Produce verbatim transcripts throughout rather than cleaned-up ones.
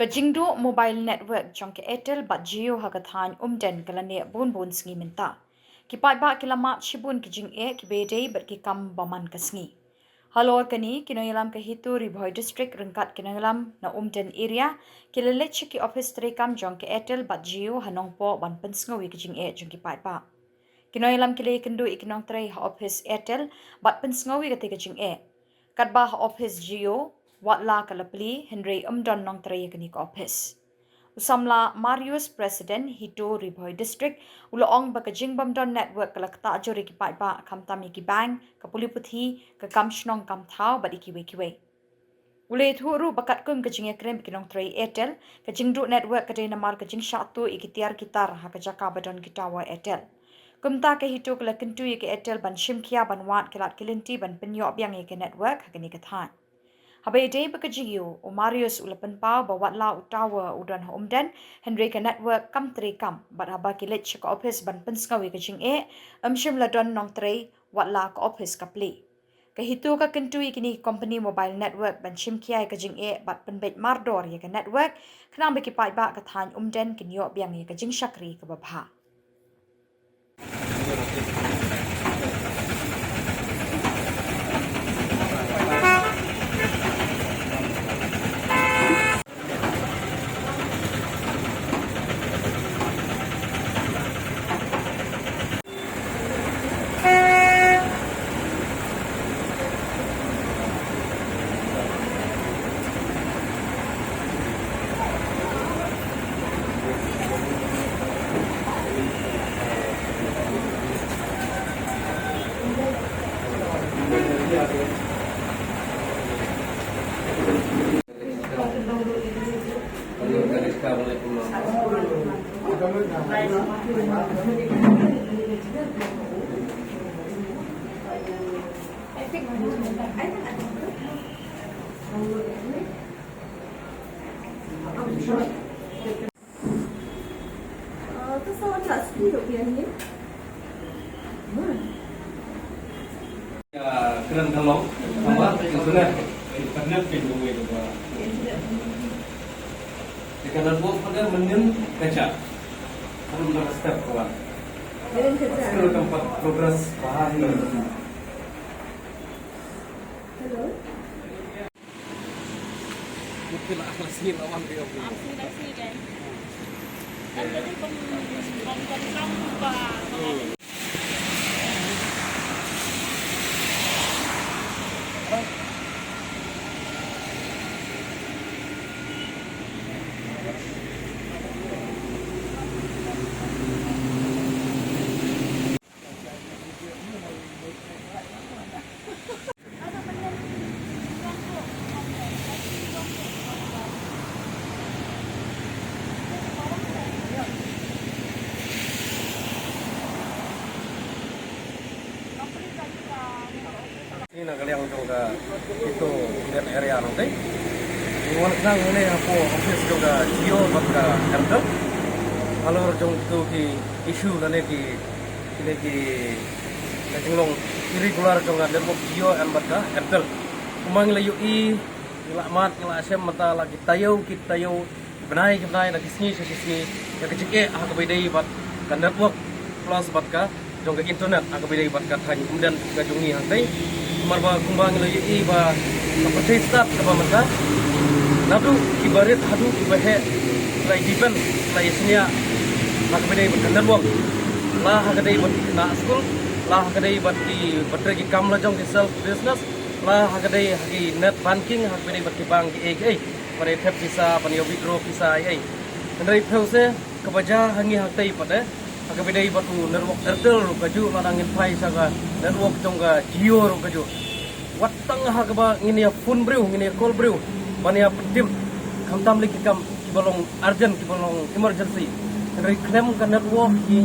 Ka jingduh mobile network jong ka Airtel bad Jio ha ka thaiñ Umden ka la neh bun bun sngi mynta. Ki paidbah ki la mad shibun ki jingeh kiba ïadei bad ki kam ba man ka sngi. Halor kane, ki nongïalam ka HITO Ri Bhoi District ryngkat ki nongïalam na Umden Area ki la leit sha ki ophis treikam jong ka Airtel bad Jio ha Nongpoh ban pynsngew ïa ki jingeh jong ki paidbah. Ki nongïalam ki la ïakynduh ïa ki nongtrei ha ophis Airtel bad pynsngew ïa katei ka jingeh. Katba ha ophis Jio, watla ka la plie, hynrei ym don nongtrei ïa kane ka ophis. U samla Marius, President HITO Ri Bhoi District, u la ong ba ka jingbym don network ka la ktah jur ïa ki paidbah, khamtam ïa ki bank, ka pule puthi, ka kam shnong kam thaw bad ïa kiwei kiwei. U la ïathuh ruh ba katkum ka jingïakren bad ki nongtrei Airtel, ka jingduh network ka dei namar ka jingshah tuh ïa ki tiar ki tar ha ka jaka ba don ki tower Airtel. Kumta ka HITO ka la kyntu ïa ka Airtel ban shim khia ban wad ki lad ki lynti ban pynïoh biang ïa ka network ha kane ka thaiñ. Haba ïadei bad ka Jio, u Marius u la pynpaw ba watla u tower u don ha Umden, hynrei ka network kam treikam, bad haba ki leit sha ka ophis ban pynsngew ïa ka jingeh, ym shym la don nongtrei, watla ka ophis ka plie. Ka HITO ka kyntu ïa kine ki company mobile network ban shim khia ïa ka jingeh bad pynbeit mardor ïa ka network, khnang ba ki paidbah ka thaiñ Umden kin ïoh biang ïa ka jingshakri kaba bha. Kren ka long, tangba internet, internet pynduh ïa ka. Ïa ka network pat mynnin ka jia. Harum da step ka wan. Still kam pat progress bha hi. Hello. Mungkin lah, lah sini lawan dia. Ah, sini, sini, guys. Kan tadi pem-, pem-, pem-, pem-, Ni na ka liang jong ka HITO Umden area nangtei. Ngi wan khnang hangne hapoh office jong ka Jio bad ka Airtel. Halor jong kito ki issue lane ki, kine ki, ka jinglong irregular jong ka network Jio and bad ka Airtel. Kumba ngi la ïohi, ngi la mad, ngi la shem mynta la ki taïew ki taïew, bnai ki bnai, na ki sngi sha ki sngi, ïa ka jingeh ha kaba ïadei bad ka network plus bad ka jong ka internet ha kaba ïadei bad ka thaiñ Umden ka jong ngi hangtei. Namar ba kumba ngi la ïohi ba ka pyrthei stad kaba mynta, naduh kiba rit haduh kiba heh, ki la depend, ki la ïasngewbha ha kaba ïadei bad ka network. La ha ka dei bad ki khynnah skul, la ha ka dei bad kiba trei ki kam la jong ki self business, la ha ka dei ha ki net banking, ha kaba ïadei bad ki bank kiei kiei. Ban ïa thep pisa, ban ïa withdraw pisa, ei ei. Hynrei phew se kaba jia ha ngi hangtei pat eh, ha kaba ïadei bad u network Airtel ruh kajuh, lada ngin phai sha ka network jong ka Jio ruh kajuh. Wat tang ha kaba ngin ïa phone briew, ngin ïa call briew ban ïa pyntip, khamtam lei ki kam kiba long urgent, kiba long emergency. Hynrei khlem ka network hi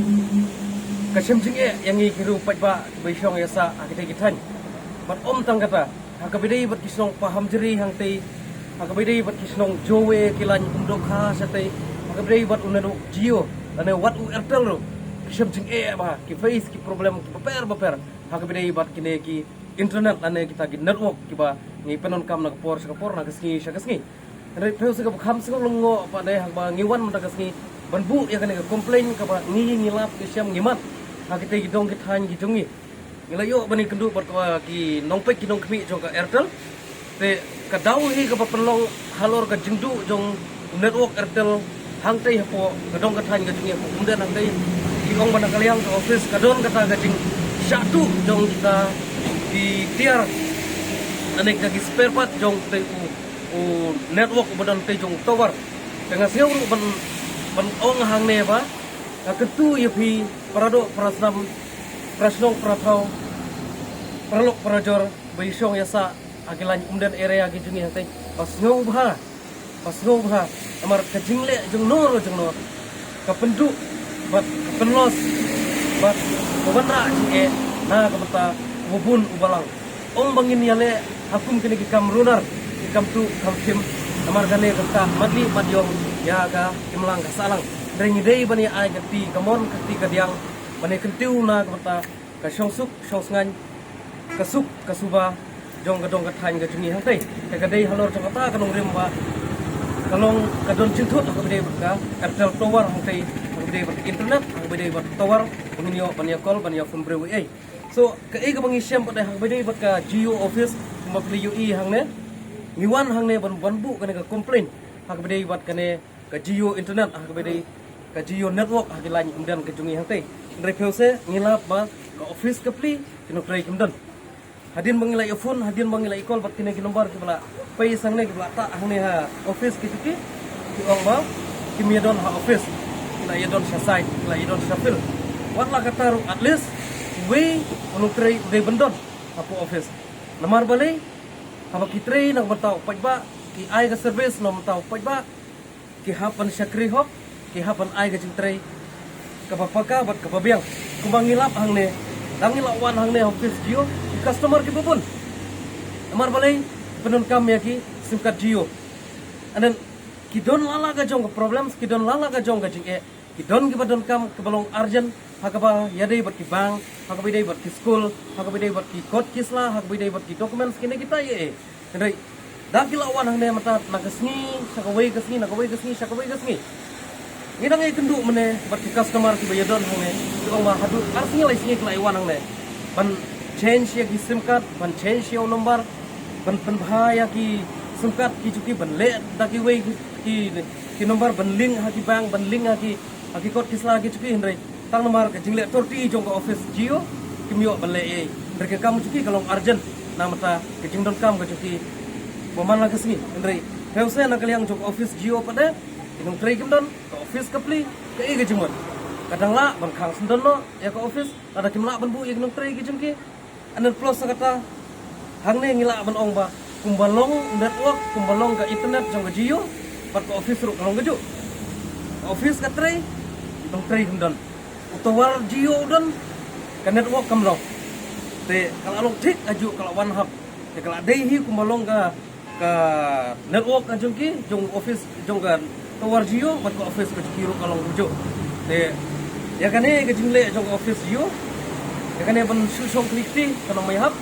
ka shem jingeh ïa ngi ki riew paidbah kiba ïashong ïasah ha kitei ki thaiñ. Bad ym tang kata, ha kaba ïadei bad ki shnong Pahamjri hangtei, ha kaba ïadei bad ki shnong Jowe, Kylaiñ, Umdohkha shatei, ha kaba ïadei bad u network Jio lane wat u Airtel ruh, ka shem jingeh bha, ki face ki problem kiba bapher bapher ha kaba ïadei bad kine ki internet lane kita ki network kiba ngi pyndonkam na ka por sha ka por, na ka sngi sha ka sngi. Hynrei phi sa kaba kham sngewlyngngoh pat dei haba ngi wan mynta ka sngi ban buh ïa kane ka complaint kaba ngi ngi lap ngi shem ngi mad ha kita ki dong ki thaiñ ki jong ngi. Ngi la ïoh ban ïakynduh bad ki nongpeit ki nongkhmih jong ka Airtel. Te ka daw hi kaba pynlong halor ka jingduh jong network Airtel hangtei hapoh ka dong ka thaiñ ka jong ngi hapoh Umden hangtei. Ki ong ba na ka liang ka office ka don kata ka jingshah tuh jong kita ki tiar lane kita ki spare part jong tei u u network uba don tei jong u tower. Te nga sngew ruh ban ban ong hangne ba nga kyntu ïa phi para doh para snam, para shnong para thaw, para lok para jor ba ïashong ïasah ha ki lain Umden area ki jong ngi hangtei ba sngewbha, ba sngewbha. Namar ka jingleh jong no ruh jong no ka pynduh bad ka pynlos bad ka wanrah jingeh na ka bynta uba bun uba lang. Ong ba ngin ïaleh ha kum kine ki kam runar ki kam tuh kam khim. Namar kane ka ktah matli mat ïong ïa ka imlang ka sahlang. Hynrei ngi dei ban ïa ai ka kti kamon ka kti kadiang ban ïa kyntiew na ka bynta ka shongsuk shongsngaiñ, ka suk ka suba jong ka dong ka thaiñ ka jong ngi hangtei. Te ka dei halor jong kata ka nongrim ba ka long ka don jingthut ha kaba ïadei bad ka Airtel tower hangtei, ha kaba ïadei bad ka internet, ha kaba ïadei bad ka tower ba ngin ïoh ban ïa call ban ïa phone briew ei. So kaei kaba ngi shem pat dei ha kaba ïadei bad ka Jio office kumba phi la ïohi hangne. Ngi wan hangne ban ban buh kane ka complaint ha kaba ïadei bad kane ka Jio internet ha kaba ïadei ka Jio network ha ki lain Umden ka jong ngi hangtei. Hynrei phi sa ngi lap ba ka office ka plie ki nongtrei kim don. Hadien ba ngi la ïa phone, hadien ba ngi la ïa call bad kine ki number kiba la pei sangne kiba la tah hangne ha office ki jong ki, ki ong ba kim ïa don ha office, ki la ïa don sha site, ki la ïa don sha field. Wat la katta ruh at least uwei u nongtrei u dei ban don hapoh office. Namar balei? Haba ki trei na ka bynta u paidbah, ki ai ka service na ka bynta u paidbah, ki hap ban shakri hok, ki hap ban ai ka jingtrei kaba paka bad kaba biang. Kumba ngi lap hangne, dang ngi la wan hangne ha office Jio, ki customer kiba bun. Namar balei? Pyndonkam ïa ki sim card Jio. And then ki don la la ka jong ka problems, ki don la la ka jong ka jingeh. Ki don kiba donkam kaba long urgent ha kaba ïadei bad ki bank, ha kaba ïadei bad ki skul, ha kaba ïadei bad ki kot ki sla, ha kaba ïadei bad ki documents kine kita ïa eh. Hynrei da ki la wan hangne mynta na ka sngi sha kawei ka sngi, na kawei ka sngi sha kawei ka sngi. Ngi dang ïakynduh mynne bad ki customer kiba ïadon hangne, ki ong ba haduh ar sngi lai sngi ki la ïa wan hangne ban change ïa ki sim card, ban change ïa u number, ban pynbha ïa ki sim card ki jong ki, ban leh da kiwei ki, ki, ki number ban link ha ki bank, ban link ha ki, ha ki kot ki sla ki jong ki. Hynrei tang namar ka jingleh torti jong ka office Jio kim ïoh ban leh ei. Hynrei ka kam jong ki ka long urgent na ka bynta ka jingdonkam ka jong ki ba man la ka sngi. Hynrei phi sa na ka liang jong ka office Jio pat de ki nongtrei kim don, ka office ka plie, kaei ka jingmut? Ka dang lah ban khang syndon noh ïa ka office lada kim lah ban buh ïa ki nongtrei ki jong ki. And then plus na kata, hangne ngi lah ban ong ba kumba long network, kumba long ka internet jong ka Jio, bad ka office ruh ka long kajuh. Ka office ka trei, nongtrei kim don. U tower Jio u don, ka network kam long. Te ka la long thik kajuh, ka la wan hap. Te ka la dei hi kumba long ka ka network ka jong ki, jong office jong ka tower Jio bad ka office ka jong ki ruh ka long kajuh. Te ïa kane ka jingleh jong ka office Jio, ïa kane ban shu shong khlieh kti ka nongmai hap.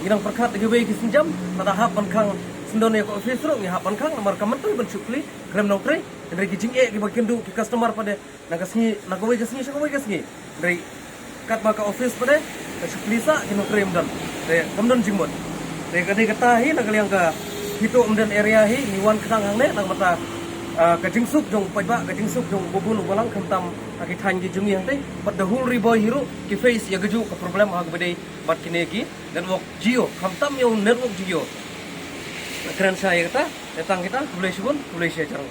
Ngi dang pyrkhat da kiwei ki sienjam, lada hap ban khang syndon ïa ka office ruh ngi hap ban khang namar ka myntoi ban shu khlieh, khlem nongtrei. Hynrei ki jingeh kiba kynduh ki customer pat de na ka sngi, na kawei ka sngi sha kawei ka sngi. Hynrei katba ka office pat de ka shu plie sah, ki nongtrei ym don. Te kam don jingmut. Te ka dei kata hi na ka liang ka Hito Umden area hi ngi wan kdang hangne na ka bynta, ah, ka jingsuk jong u paidbah, ka jingsuk jong uba bun uba lang khamtam ha ki thaiñ ki jong ngi hangtei. Bad the whole Ri Bhoi hi ruh ki face ïa kajuh ka problem ha kaba dei bad kine ki network Jio, khamtam ïa u network Jio. Kren shai ïa kata, te tang kita, khublei shibun, khublei shihajar.